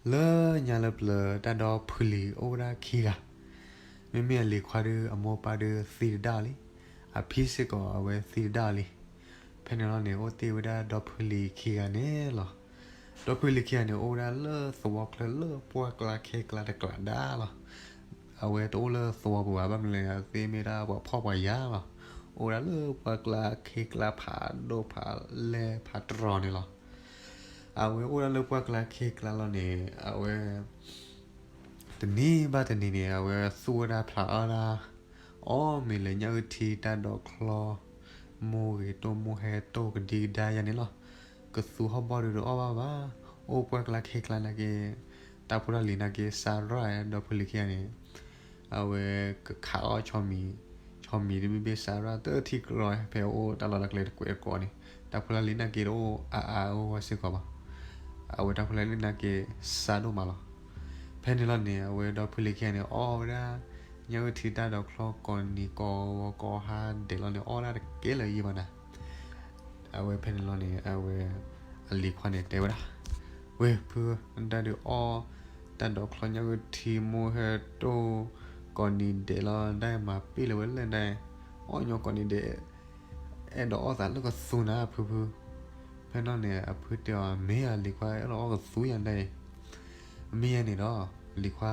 လၢညါလၢပျၢၤ တၢ်ဒီဖုလံၤအိၣ်ဝဲဒၣ်ခံဂၤ, မ့မ့ၢ်အလံၤခွါဒီး အမိၢ်ပၢ်ဒီးသံတဒၣ်အီၤလံ, အဖံစ့ၢ်ကီးအဝဲသံတဒၣ်အီၤလံ. ဖဲန့ၣ်လီၤန့ၣ် အိၣ်တ့ၢ်ဝဲဒၣ်ဒီဖုလံၤခံဂၤန့ၣ်လီၤ. ဒီဖုလံၤခံဂၤန့ၣ် အိၣ်ဝဲဒၣ်လၢသဝီချၢလၢပှၢ်ကျါခ့ကျါတကျးဒၣ်လီၤ. အဝဲတအိၣ်လၢသဝီပူၤဘၣ်, ဘၣ်မနုၤလဲၣ် အသ့မ့ၢ်ဒၣ်ပှၤဖှီၣ်ပှၤယာ်လီၤ. အိၣ်ဝဲဒၣ်လၢပှၢ်ကျါခ့ကျါဖးဒိၣ်ဖးလဲၢ်ဖးတရီၤန့ၣ်လီၤ. အဝဲအိၣ်ဒၣ်လၢပှၢ်ကျါခ့ကျါလီၤန့ၣ် အဝဲ တနံၤဘၣ်တနံၤန့ၣ် အဝဲသူၣ်ဝဲဒၣ်ဖျးအီၣ်ဒၣ်, အီၣ်မ့ၤလၢညၣ်အုၣ်ထံတၢ်ဒိးချီ, မိၢ်ဂ့ၤတိၢ်မိၢ်ဟဲတိၢ်ကဒံကဒါယၤန့ၣ်လီၤ. ကသူဟီၣ်ဘီၣ်ဒီးတအီၣ်ဘၣ်ဘၣ်, အိၣ်ပှၢ်ကျါခ့ကျါနာ်က့, တၢ်ဖိတၢ်လံၤနာ်က့ စးရၣ်ဒီဖုလံၤခံဂၤန့ၣ် အဝဲကခးအီၣ်ဆီမံၤ, ဆီမံၤတဘ့ၣ်ဘ့ၣ်စးရၣ်တထံၣ်ကရီ ဖဲအိၣ်တၢ်လီၢ်တၢ်ကျဲတကွဲးတကိးန့ၣ်, တၢ်ဖိတၢ်လံၤနာ်က့တအိၣ်အါအါဂီၢ်ဂီၢ်စ့ၢ်ကီးဘၣ်. အဝဲတၢ်ဖိတၢ်လံၤနာ်က့ စးဒိၣ်မးလီၤ. ဖဲန့ၣ်လီၤန့ၣ် အဝဲဒီဖုလံၤခံဂၤန့ၣ် အီၣ်ဝဲဒၣ် ညၣ်အုၣ်ထံတၢ်ဒိးချီကိးနံၤကိးဂီၤကိးဟါဒဲးလီၤန့ၣ် အီၣ်ဒၣ်တကဲလၢၤယံၤဘၣ်နၤ. အဝဲဖဲန့ၣ်လီၤန့ၣ် အဝဲ အလံၤခွါန့ၣ်တဲဝဲဒၣ်, ဝ့ၢ်ဖု, နတၢ်ဒုးအီၣ် တၢ်ဒိးချီညၣ်အုၣ်ထံမိၢ်ဟဲတိၢ် ကိးနံၤဒဲးလီၤဒၣ် မၤပ့ၢ်လၢၤဝဲလဲၣ်ဒၣ်, အီၣ်ညီကိးနံၤဒဲး အဲၣ်ဒိးအီၣ်သးလၢကသူနၤဖုဖု. ဖဲန့ၣ်လီၤန့ၣ် အဖုတဲအီၤ မ့ၢ်အလံၤခွါ အဲၣ်ဒိးအီၣ်ကသူယၤဒၣ်အံၤ, မ့ၢ်ယဲန့ၣ်ဒီး လံၤခွါ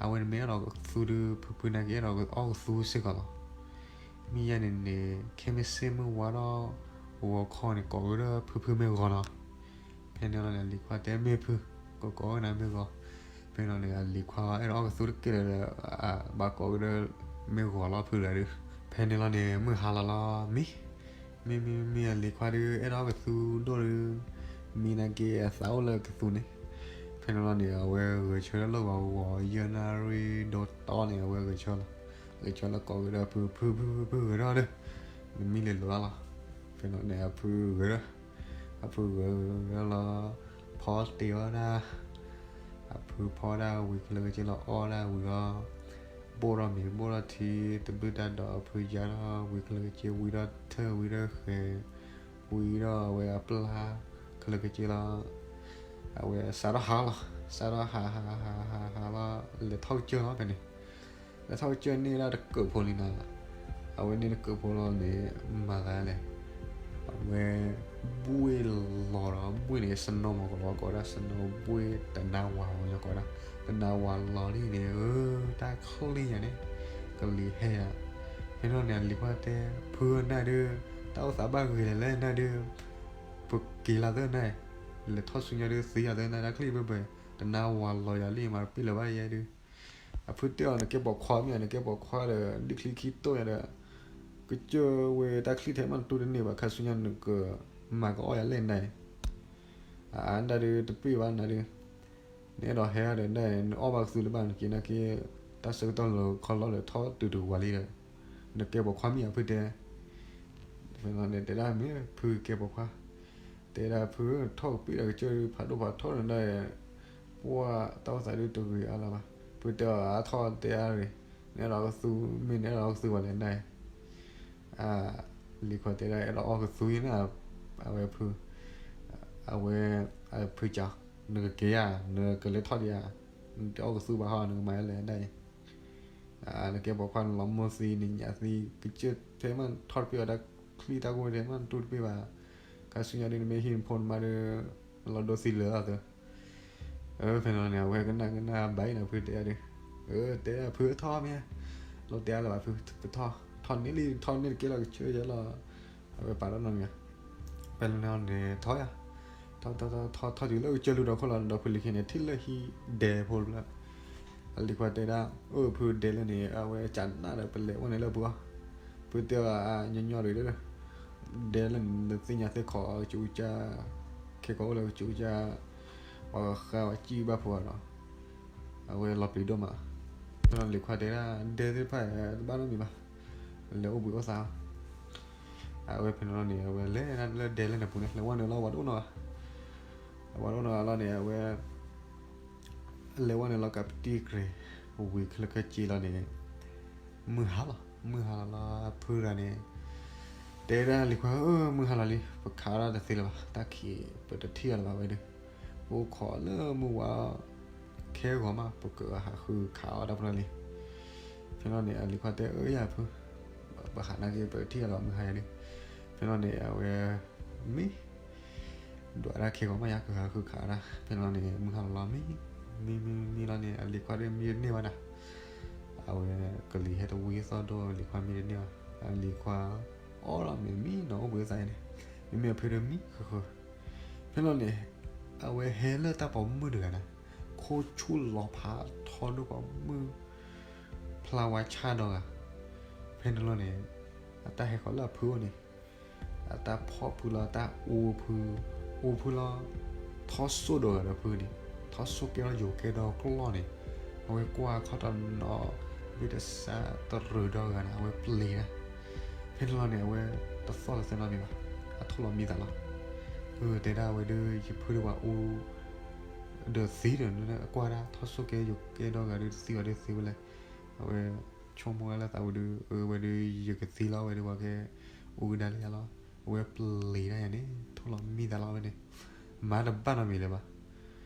အဝဲန့ၣ်မ့ၢ်အဲၣ်ဒိးကသူဒီး ဖုဖုနာ်က့အဲၣ်ဒိးအီၣ်ကသူစ့ၢ်ကီးလီၤ. မ့ၢ်ယဲန့ၣ်န့ၣ် ခဲမုၢ်ဆ့ၣ်မုၢ်ဝါဒီး ဂီၤခီန့ၣ် ကိးကဒီးဖုဖုမ့ၢ်ဂီၤလီၤ. ဖဲန့ၣ်လီၤန့ၣ် အလံၤခွါတဲမ့ၢ်ဖု, ကကိးကနၤမ့ၢ်ဂီၤ. ဖဲန့ၣ်လီၤန့ၣ် အလံၤခွါအဲၣ်ဒိးအီၣ်ကသူတက့ၢ်လၢၤဒီး ဘၣ်ကိးကဒီးမ့ၢ်ဂီၤလီၤဖုလၢၤဒီး. ဖဲန့ၣ်လီၤန့ၣ် မုၢ်ဟါလီၤလီၤ မံ မံ မံ မံ အလံၤခွါဒီး အဲၣ်ဒိးအီၣ်ကသူဒိၣ်ဒီး မံနာ်က့အသးအိၣ်လၢကသူန့ၣ်. ဖဲန့ၣ်လီၤန့ၣ် အဝဲဂဲၤဆၢထၢၣ်လၢဂီၤဂီၤ ယဲၢ်နၣ်ရံၣ်ဒိၣ်တီန့ၣ် အဝဲဂဲၤဆၢလီၤ. ဂဲၤဆၢလီၤကိးကဒီးဖု ဖု ဖု ဖု ဂဲၤထီၣ်ဒီး နမံလၢၤလီၤလီၤ. ဖဲန့ၣ်လီၤန့ၣ် အဖုဂဲၤဒီး အဖုဂဲၤလီၤ ဖီတ့ၢ်အီၣ်ဒၣ် အဖုဖီဒၣ်ဝံၤ ခဲလၢာ်ခဲဆ့လီၤ အီၣ်ဒၣ်ဝံၤလီၤ. ဘိၣ်ထီၣ်မ့ၤဘိၣ်ထီၣ်ထံ တဘုၣ်တၢ်ဒီးအဖုယါထီၣ်ဝံၤ ခဲလၢာ်ခဲဆ့ ဝံထီၣ်ထၢၣ်ဝံထီၣ်ဃဲၤ ဝံထီၣ်အဝဲအပျၢ် ခဲလၢာ်ခဲဆ့လီၤ. အဝဲစးထီၣ်ဟးလီၤ စးထီၣ်ဟးဟးဟးဟးဟးလီၤ လဲၤထီၣ်ကစၢၢ်လီၤဖဲန့ၣ် လဲၤထီၣ်ကစၢၢ်န့ၢ်ဒၣ်တကၢးဖိလံနၤ. အဝဲန့ၢ်တကၢးဖိလီၤန့ၣ် မၤသးလဲၣ်. အဝဲ ဘှ့ၣ်လီၤဒီး ဘှ့ၣ်န့ၣ် စနီၤမ့ၢ်ကလီၤကိးဝဲဒၣ် စနီၤဘှ့ၣ်တနါဝၤမ့ၢ်ကလီၤကိးဝဲဒၣ် တနါဝၤလီၤလံန့ၣ် ဧၢ တၢ်ချံၣ်ညါန့ၣ် ကလံၤဟဲဧါ. ဖဲန့ၣ်န့ၣ် အလံၤခွါတဲ ဖုနၢ်ဒုး တၢ်အိၣ်သးဘၣ်ဂ့ၤလဲၣ်လဲၣ်နၢ်ဒုး ပက့ၤလီၤသၢနၢ် လဲၤထီၣ်ဆူညါဒုး သံယၤသၢနၢ် တၢ်ချံၣ်ဘၢဘၢ တနါဝၤလီၤယၤလံ မၤတပ့ၢ်လၢၤဘၣ်ယဲဒုး. အဖုတဲအီၤ နကဲပိာ်ခွါမ့ၢ် နကဲပိာ်ခွါဒီး ဒုးချံခံတိၢ်ညါဒီး ကစၢၢ်ဝဲတၢ်ချံၣ်ထဲမးတူၢ်တန့ၢ်ဘၣ် ခါဆူညါနကမၤကအီၣ်ယၤလဲၣ်နၢ်အံၤ အၢ နၢ်ဒုးတပ့ၢ်ဘၣ်နၢ်ဒုး နအဲၣ်ဒိးဟဲဒီးနၢ် နအီၣ်ဘၣ်ကသူလၢၤဘၣ် နက့ၤနာ်က့ တၢ်ဆၢကတီၢ်လၢခီလီၤဒီးထီၣ်တုၤတဝၤလံဒီး နကဲပိာ်ခွါမ့ၢ်ဧါ ဖုတဲ ဖဲန့ၣ်တဲဒၣ်မ့ၢ်ဖုကဲပိာ်ခွါ တဲဒၣ်ဖု ထီၣ်ကပ့ၢ်ဒီးကစၢၢ်ဒုး ဖးဒိၣ်ဖးထီဒီးနၢ် ပှၢ်တၢ်အိၣ်သးဒုးတဂ့ၤအါလၢၤဘၣ် ဖုတဲအီၤအါထီၣ်တဲအါရ့ၣ် နအဲၣ်ဒိးကသူမ့ၢ်နအဲၣ်ဒိးကသူဘၣ်လဲၣ်နၢ် အၢ လံၤခွါတဲဒၣ် အဲၣ်ဒိးအီၣ်ကသူယဲန့ၣ် အဝဲဖု အဝဲ ဖုကၠီ နကက့ၤဧါ နကလဲၤထီၣ်ဒံးဧါ နတအီၣ်ကသူဘၣ်ဟီ နကမၤယဲလဲၣ်ဒၣ်အံၤ နကဲပိာ်ခွါနလီၤမိၢ်သံ နညၣ်သံ ကစၢၢ်ထဲမးထီၣ်တပ့ၢ်ဘၣ် တၢ်ချံတၢ်ကဝီၤထဲမးတူၢ်တပ့ၢ်ဘၣ် ခါဆူညါဒုး နမ့ၢ်ဟံၣ်နဖိနမါဒီး လီၤဒိသံလၢာ်အသး ဖဲန့ၣ်န့ၣ် အဝဲကနၣ်ကနၣ်ဘၣ်အံၤနီၤ ဖုတဲဒၣ်ဒီး တဲဒၣ်ဖုထီၣ်မ့ၢ် လီၤတဲအါလၢၤဘၣ်ဖု ပထီၣ် ထီၣ်န့ၢ်လံ ထီၣ်န့ၢ်တကဲလီၤကစၢၢ်ယဲလီၤ အဝဲပာ်ထီၣ်နီတမံၤ ဖဲန့ၣ်န့ၣ် ထီၣ်ယၤ ထီၣ်ထီၣ်ထီၣ်ထီၣ်တုၤလၢကစၢၢ်လူၢ်ဒီခိၣ်လီၤ ဒီဖုလံၤခံန့ၣ် ထံၣ်လၢဟံၣ်ဒဲးဖိလၢ အလံၤခွါတဲဒၣ် အိၣ်ဖုဒဲးလၢန့ၣ် အဝဲကနၣ်ဒီးပလဲၤအိၣ်န့ၣ်လၢပှၤ ဖုတဲအီၤ ညီညီဒုး ဒဲးလၢန့ၣ် နသ့ၣ်ညါသ့ၣ်ခီၣ်အကစူးကစၢ် ခဲကီၢ်အိၣ်လၢကစူးကစၢ် ပှၤဃါဝဲကံၣ်ဘၣ်ဖိအီၤဒီး အဝဲလီၤပျံၤဒိၣ်မး ဖဲန့ၣ်လံၤခွါတဲဒၣ် ဒဲးသ့ၣ်တဖၣ်တဘၣ်နီတမံၤဘၣ် လဲၤအိၣ်ဘှံးအိၣ်သါ အဝဲဖဲန့ၣ်လီၤန့ၣ် အဝဲလဲၤလၢဒဲးလၢန့ၣ်ပူၤန့ၣ် လဲၤဝဲန့ၣ်လီၤဝဲဒိၣ်နီၤ အဝဲဒိၣ်နီၤလီၤန့ၣ် အဝဲ လဲၤဝဲန့ၣ်လီၤကးပတံၢ်ကြဲၤ ဝံၤခဲလၢာ်ခဲဆ့လီၤန့ၣ် မုၢ်ဟါလီၤ မုၢ်ဟါလီၤလီၤ အဖုတဂၤန့ၣ် တဲဒၣ်လံၤခွါဧၢ မုၢ်ဟါလီၤလံ ပခးဒၣ်တသ့လၢၤဘၣ် တၢ်ခံးပတထံၣ်အီၤလၢၤဘၣ်ဝဲဒီး ပအိၣ်ခိးလၢမုၢ်ဝါ ခဲဂီၤမး ပကဟးဃုခးအီၣ်တၢ်ဖျၢၣ်လံ. ဖဲလီၤန့ၣ် အလံၤခွါတဲ အၢ ယၤဖု, ပဟးနာ်က့ ပထံၣ်အလီၤမုၢ်ဟါယၤန့ၣ်. ဖဲလီၤန့ၣ် အဝဲ မံ ဒွးဒၣ်ခဲဂီၤမး ယကဟးဃုခးဒၣ်. ဖဲလီၤန့ၣ် မုၢ်ဟါလီၤလီၤ မံ မံ မံ မံလီၤန့ၣ် အလံၤခွါဒ်မံတန့ၢ်ဘၣ်နၤ. အဝဲကလံၤဟဲတဝံသီၣ်ဒိၣ် အလံၤခွါမံတန့ၢ်ဘၣ်. အလံၤခွါ အီၣ်လီၤမ့ၢ်မံနီၤ အိၣ်ဘှံးသးန့ၣ်, မ့မ့ၢ်အဖုဒီးမံဃၢၤဃၢၤ. ဖဲလီၤန့ၣ် အဝဲဟဲလၢတၢ်ပိာ်မုၣ်တဂၤန့ၣ်, ခိၣ်ဆူၣ်လီၤဖးထီဒိၣ်ပိာ်မုၣ် ဖျါဝါဆၣ်ဒီဂၤ. ဖဲန့ၣ်လီၤန့ၣ် အတၢ်ဟဲဃီၤလၢအဖုအိၣ်န့ၣ်, အတၢ်ဖီၣ်ဖုလီၤ တၢ်အူဖု, အူဖုလီၤ, ထီၣ်စိၣ်ဒီးဂၤဒီးဖုန့ၣ်, ထီၣ်စိၣ်ကဲထီၣ်ယိာ်ကဲထီၣ်ကျီၢ်န့ၣ်, အဝဲကွၢ်ခီၣ်တနီၤ, ဘ့ၣ်တစးတရၢၣ်ဒီဂၤန့ၣ် အဝဲပျံၤတၢ်. ဖဲန့ၣ်လီၤန့ၣ် အဝဲတသီၣ်လၢသဲနီတမံၤဘၣ်, အထိၣ်လီၤမံသးလီၤ. တဲဒၣ်အဝဲဒုး ယဖုဒုးပှၤအူ ဒီးသံဒီး ကွၢ်ဒၣ်ထီၣ်စိၣ်ကဲယိာ်ကဲထီၣ်ဂၤဒီးသံဂၤဒီးသံဝဲလဲၣ်. အဝဲဆိကမိၣ်ဝဲလၢသးဝဲဒုး အဝဲဒုးယကသံလီၤ ဝဲဒုးပှၤကဲ အူကဒါလၢယၤလီၤ. အဝဲပျံၤတၢ်ယၤန့ၣ် ထိၣ်လီၤမံသးလီၤဝဲန့ၣ်, မၤတဘၣ်နီတမံၤလၢၤဘၣ်.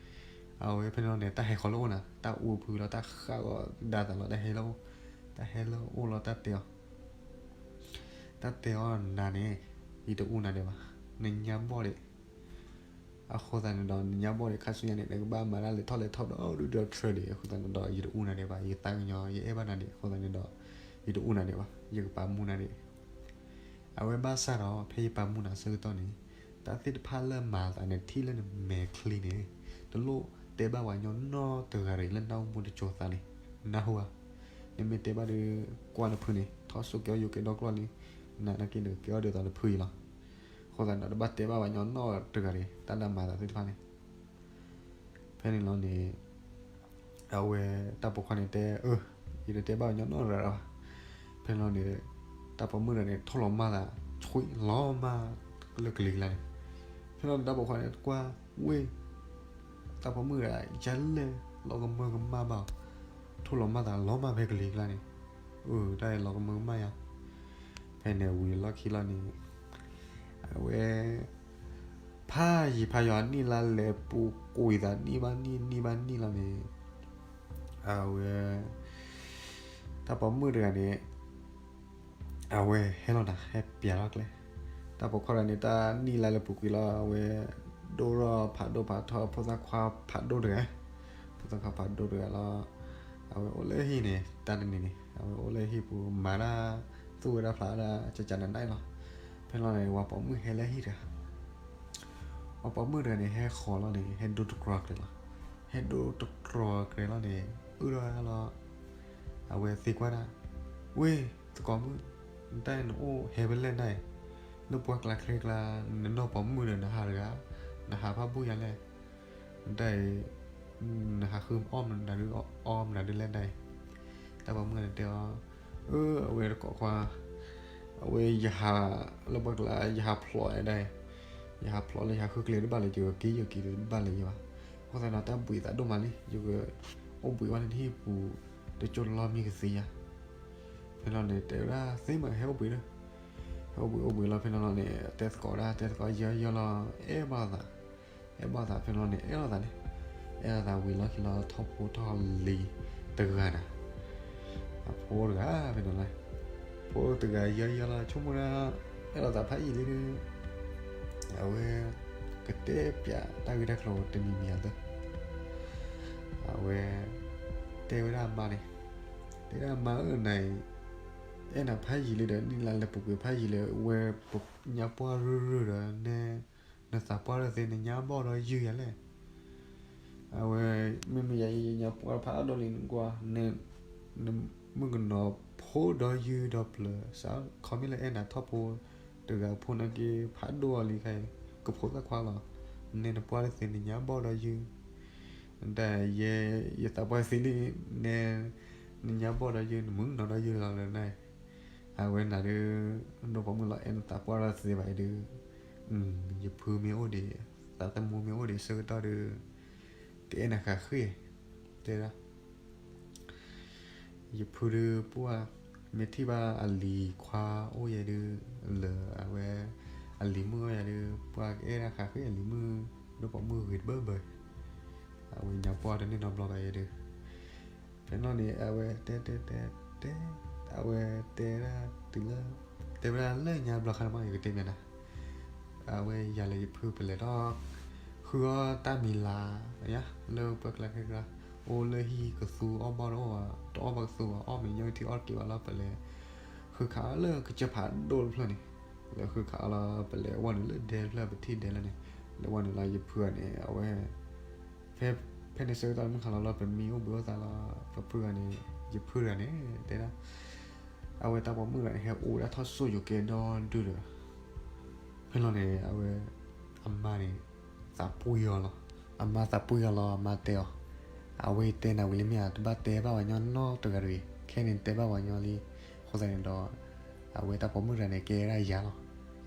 အဝဲဖဲန့ၣ်လီၤန့ၣ် တၢ်ဟဲဃီၤလၢအအိၣ်နၤ, တၢ်အူဖုလီၤ တၢ်ဃၣ်ဂီၤဒါသးလီၤ တၢ်ဟဲလၢအအိၣ်, တၢ်ဟဲလၢအအိၣ်လီၤ တၢ်တဲအီၤ, တၢ်တဲအီၤနၤန့ၣ် ယတအူနၤဒဲးဘၣ်, နညါဘီၣ်ဒံး. အဃိသတးန့ၣ်ဒီး နညါဘီၣ်ဒံးခါဆူညါန့ၣ် နကဘၣ်မၤတၢ်လဲၤထီၣ်လဲၤထီၣ်ဒီးဒုၣ်ဒီးထြၢဒံး. အဃိသတးန့ၣ်ဒီး ယတအူနၤဒံးဘၣ်, ယသးကညီၤ ယအဲၣ်ဘၣ်နၤဒံး. အဃိသတးန့ၣ်ဒီး ယတအူနၤဒံးဘၣ်, ယကပာ်မူနၤဒံး. အဝဲဘၣ်ဆၣ်ဒီး ဖဲယပာ်မူနၤဆၢကတီၢ်န့ၣ်, တၢ်သ့ၣ်တဖၣ်လၢမၤအသးန့ၣ် ထံၣ်လၢနမဲာ်ချံန့ၣ်, တလိၣ်တဲဘၣ်ပှၤညီနီတဂၤတဂ့ၤ လၢနအိၣ်မူတစိၤသးန့ၣ်, နၢ်ဟူဧါ. နမ့ၢ်တဲဘၣ်ဒီး ကွၢ်နဖုန့ၣ် ထီၣ်စိၣ်ကဲအီၣ်ယိာ်ကဲထီၣ်ကျီၢ်လံ, နနာ်က့ နကကဲအီၣ်ဒ်သိးနဖုအံၤလီၤ. အဃိသတးန့ၣ်ဒီး တဘၣ်တဲဘၣ်ပှၤညီနီတဂၤတဂ့ၤ တၢ်လၢမၤအသးသ့ၣ်တဖၣ်န့ၣ်. ဖဲန့ၣ်လီၤန့ၣ် အဝဲတၢ်ပိာ်ခွါန့ၣ်တဲ အၢ, ယတတဲဘၣ်ပှၤညီနီတဂၤဘၣ်. ဖဲန့ၣ်လီၤန့ၣ် တၢ်ပိာ်မုၣ်တဂၤန့ၣ် ထိၣ်လီၤမၢ်သး ဆွံလီၤမၢ်လၢကလံၤကျါန့ၣ်. ဖဲန့ၣ်လီၤန့ၣ် တၢ်ပိာ်ခွါန့ၣ်ကွၢ်ဝဲ တၢ်ပိာ်မုၣ်တဂၤ ယလဲၣ် လီၤကမၢကမၣ်ဘၣ်, ထိၣ်လီၤမၢ်သးလီၤမၢ်ဖဲကလံၤကျါန့ၣ်, အၢ တၢ်အံၤလီၤကမၢကမၣ်ယၤ. ဖဲန့ၣ်ဝံၤလီၢ်ခံလီၤန့ၣ် အဝဲ ဖးယံၤဖးယီၤ နံၣ်လါလဲၤပူၤကွံာ်သး နံၣ်ဘၣ်နံၣ် နံၣ်ဘၣ်နံၣ်လီၤန့ၣ်, အဝဲ တၢ်ပိာ်မုၣ်တဂၤန့ၣ် အဝဲဟဲလီၤနၤ ဟဲပျးထီၣ်ကျဲ, တၢ်ပိာ်ခွါတဂၤန့ၣ် တၢ်နံၣ်လါလဲၤပူၤကွံာ်လီၤ အဝဲ ဒိၣ်ထီၣ်ဖးဒိၣ်ဖးထီ ဖိသၣ်ခွါဖးဒိၣ်တဂၤ, ဖိသၣ်ခွါဖးဒိၣ်တဂၤလီၤ. အဝဲအိၣ်လၢဟံၣ်န့ၣ် တၢ်တနံၤန့ၣ် အဝဲအိၣ်လၢဟံၣ်ပူၤ မၤတၢ်သူၣ်ဝဲဒၣ်ဖျါဒၣ် ကကနးနးလီၤ. ဖဲလီၤန့ၣ် ပှၤပိာ်မုၣ်ဟဲလၢဟံၣ်တဂၤ ပှၤပိာ်မုၣ်တဂၤန့ၣ် ဟဲဃီၤလီၤန့ၣ် ဟဲဒိတြီၤကျဲလီၤ. ဟဲဒိတြီၤကျဲလီၤန့ၣ် အုၣ်ထီၣ်ဝဲဒၣ်လီၤ. အဝဲသံကွၢ်ဒၣ်, ဝ့ၢ် သကိးမုၣ်, နတၢ်နအိၣ်ဟဲဖဲလဲၣ်နၤ, လၢပှၢ်ကျါချ့ကျါ နနီၢ်ပိာ်မုၣ်ဒီးနဟးတဂၤ, နဟးဖးဘူၣ်ယၤလဲၣ်. နတၢ်အံၤ နဟးဃုအီၣ်မနုၤဒုး အီမနုၤဒုးလဲၣ်နတၢ်အံၤ. တၢ်ပိာ်မုၣ်န့ၣ်တဲအီၤ, အၢ အဝဲသကိးခွါ, အဝဲယဟးလၢပှၢ်ကျါ ယဟးဖျိးဒၣ်, ယဟးဖျိးလၢယဟးဃုကျဲတဘၣ်လၢၤ ယကက့ၤယက့ၤတဘၣ်လၢၤယဘၣ်. အဃိသတးဒီး တၢ်ဘှံးသးဒိၣ်မးလံ ယကအိၣ်ဘှံးဘၣ်လၢနဟံၣ်ပူၤ တကၠိလီၤမံကသ့ဧါ. ဖဲလီၤန့ၣ် တဲဝဲဒၣ်သ့မး ဟဲအိၣ်ဘှံးဒီး, ဟဲအိၣ်ဘှံးအိၣ်ဘှံးလီၤ. ဖဲလီၤန့ၣ် တဲသကိးဒၣ် တဲသကိးယၢယၢလီၤ အဲၣ်ဘၣ်သး, အဲၣ်ဘၣ်သး ဖဲလီၤန့ၣ် အဲၣ်လိာ်သးန့ၣ်, အဲၣ်လိာ်သးဝံၤလီၢ်ခံလီၤ ထီၣ်ဖိထီၣ်လံၤတဂၤနၤ, အဖိတဂၤ ဖဲန့ၣ်လီၤ. ဖိတဂၤယၢယၢလီၤ ဆိကမိၣ်ဒၣ် အဲၣ်လိာ်သးဖးယံာ်လံဒီး အဝဲ ကတဲပၠးတၢ်ဂ့ၢ်တၢ်ကျိၤတမံၤမံၤအသး, အဝဲ တဲဝဲဒၣ်အမါန့ၣ်, တဲဒၣ်အမါဧၢ နၤအံၤ အဲၣ်နၤဖးယံာ်လံဒီး နံၣ်လါလဲၤပူၤကွံာ်ဖးယံာ်လံ ဝဲပညါပှၢ်ရုၢ်ရုၢ်ဒီး နသးပှၢ်တသ့ နညါဘီၣ်ဒီးယုၢ်ယၤလဲၣ်. အဝဲ မ့မ့ၢ်ယၤ ယညါပှၢ်ဖးဒိၣ်လံ နကွၢ် နမုၣ်ကနီၤဖိဒီးယုၢ်ဒီးပျၢၤ စးခီမ့ၢ်လၢအဲၣ်နၤထီၣ်ဖိတဂၤဖိနာ်က့ ဖးဒိၣ်အီၤလံခါအံၤ ကဖိသၣ်ခွါလီၤ. နဲနပှၢ်တသ့ နညါဘီၣ်ဒီးယုၢ်, တၢ်ယဲ ယသးပှၢ်သ့လံ နဲ နညါဘီၣ်ဒီးယုၢ် နမုၣ်ကနီၤဒီးယုၢ်လီၤလၢနၤ. အဝဲနၤဒီး ဒိၣ်ပိာ်မုၣ်လီၤအဲၣ်နသးပှၢ်တသ့ဘၣ်အံၤဒီး ယဖုမ့ၢ်အိၣ်ဒံး သးသမူမ့ၢ်အိၣ်ဒံးဆၢကတီၢ်ဒီး ကအဲၣ်နၤဃးဃ့ၢ် တဲဒၣ် ယဖုဒီးပှၢ် မ့ၢ်ထံၣ်ဘၣ်အလံၤခွါအိၣ်ယဲဒုး လၢအဝဲ အလံၤမုၣ်အိၣ်ယဲဒုး ပှၢ်ကအဲၣ်ဒၣ်ဃးဃ့ၢ်အလံၤမုၣ် ဒိၣ်ပိာ်မုၣ်ဂ့ၤတဘၢဘၢ အဝဲညါပှၢ်တန့ၢ်နီတဘျီဘၣ်ယဲဒုး, ဖဲန့ၣ်န့ၣ် အဝဲတဲတဲတဲတဲ, အဝဲတဲဒၣ်တုၤလၢ, တဲဝဲဒၣ်လၢညါဘျီခါန့ၣ်မ့ၢ်ယကတဲမ့ၢ်နၤ, အဝဲယၤလၢယဖုပလဲၤထီၣ် ဃုအီၣ်တၢ်မံၤလၤ, ယၤလၢပှၢ်ကျါခဲကျါ, အိၣ်လၢဟံၣ်ကသူအီၣ်ဘၣ်တအိၣ်ဘၣ်, တအီၣ်ဘၣ်ကသူဘၣ်, အီၣ်မ့ၤညီထံအီၣ်တက့ၢ်ဘၣ်လီၤ. ပလဲၤဃုခးအီၣ်လၢကစၢၢ်ဖးဒိၣ်တဖျၢၣ်န့ၣ်, လဲၤဃုခးအီၣ်လီၤ ပလဲၤဝဲနုာ်လၢဒဲတဖျၢၣ် ပထံၣ်ဒဲလၢန့ၣ်, လဲၤဝဲနုာ်လီၤယဖုဂၤန့ၣ် အဝဲ ဖဲ, ဖဲန့ၣ်ဆၢကတီၢ်မုၢ်ခါလီၤလီၤ ပမံအိၣ်ဘှံးအိၣ်သးလီၤ ပဖုဂၤန့ၣ်, ယဖုဂၤန့ၣ် တဲဒၣ်, အဝဲတၢ်ပိာ်မုၣ်ဂၤန့ၣ် ဟဲအိၣ်ဝဲဒၣ်ထီၣ်စိၣ်ယိၤကဲဒီဒုဒီး, ဖဲလီၤန့ၣ် အဝဲ, အမါန့ၣ်, သးပှံၢ်အီၤလီၤ. အမါသးပှံၢ်အီၤလီၤ အမါတဲအီၤ, အဝဲတဲနၤဝံၤလံမ့ၢ်ဧါ, တဘၣ်တဲဘၣ်ပှၤညီနီတဂၤတဂ့ၤ, ခဲန့ၣ်တဲဘၣ်ပှၤညီလံ. အဃိသတးန့ၣ်ဒီး, အဝဲတၢ်ပိာ်မုၣ်တဂၤန့ၣ် ကဲဝဲဒၣ်ယၤလီၤ.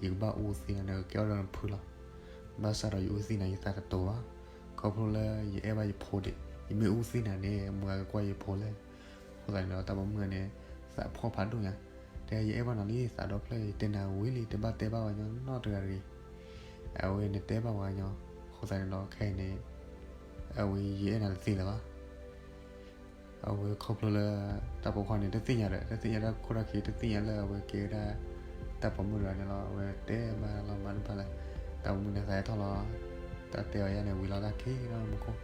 ယကဘၣ်အူသံနၤန့ၣ် ကဲအီၤဒီးနဖုလီၤ. ဘၣ်ဆၣ်ဒီးယအူသံနၤ ယသးတတိၤဘၣ်, ခီဖျိလၢယအဲၣ်ဘၣ်ယဖိဒံး, ယမ့ၢ်အူသံနၤန့ၣ် မတၤကကွၢ်ယဖိလဲၣ်. အဃိသတးန့ၣ်ဒီး တၢ်ပိာ်မုၣ်န့ၣ်, သးဖှီၣ်ဖးဒိၣ်ညါ, တဲယအဲၣ်ဘၣ်နၤလံ သးဒီဖျၢၣ် ယတဲနၤဝံၤလံ တဘၣ်တဲဘၣ်ပှၤညီနီတဂၤတဂ့ၤ. အဝဲနတဲဘၣ်ပှၤညီ, အဃိသတးန့ၣ်ဒီးခဲအံၤန့ၣ်, အဝဲယအဲၣ်နၤတသ့လၢၤဘၣ်. အဝဲခီဖျိလၢ, တၢ်ပိာ်ခွါန့ၣ် တသ့ၣ်ညါဒီး တသ့ၣ်ညါတၢ်ခိၣ်တၢ်ခံ တသ့ၣ်ညါလၢအဝဲကဲဝဲဒၣ်, တၢ်ပိာ်မုၣ်တဂၤန့ၣ်လီၤ. အဝဲတဲမးလီၤမၤတဘၣ်လၢ, တၢ်ပိာ်မုၣ်န့ၣ်သးဟဲထီၣ်လီၤ. တၢ်တဲအီၤယၤန့ၣ် ဝံၤလီၤတၢ်ခံလီၤမူခိၣ်,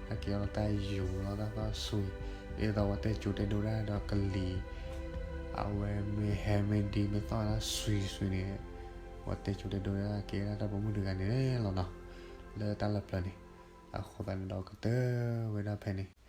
တၢ်ကဲအီၤလီၤတၢ်ယူၤလီၤတၢ်သီၣ်ဆွံ, ဒ်သိးပှၤတဲကၠိတဲဒိဒၣ်ဒီးကလံၤ, အဝဲမ့ၢ်ဟဲမ့ၢ်ဒံးမ့ၢ်သီၣ်တၢ်ဆွံဆွံန့ၣ်, ပှၤတဲကၠိတဲဒိဒၣ်ကဲဒၣ်တၢ်ပိာ်မုၣ်တဂၤန့ၣ်လီၤနီၤ, လၢတၢ်လၢပျၢၤန့ၣ်. အဃိသတးန့ၣ်ဒီးကတၢၢ်ဝဲဒၣ်ဖဲန့ၣ်,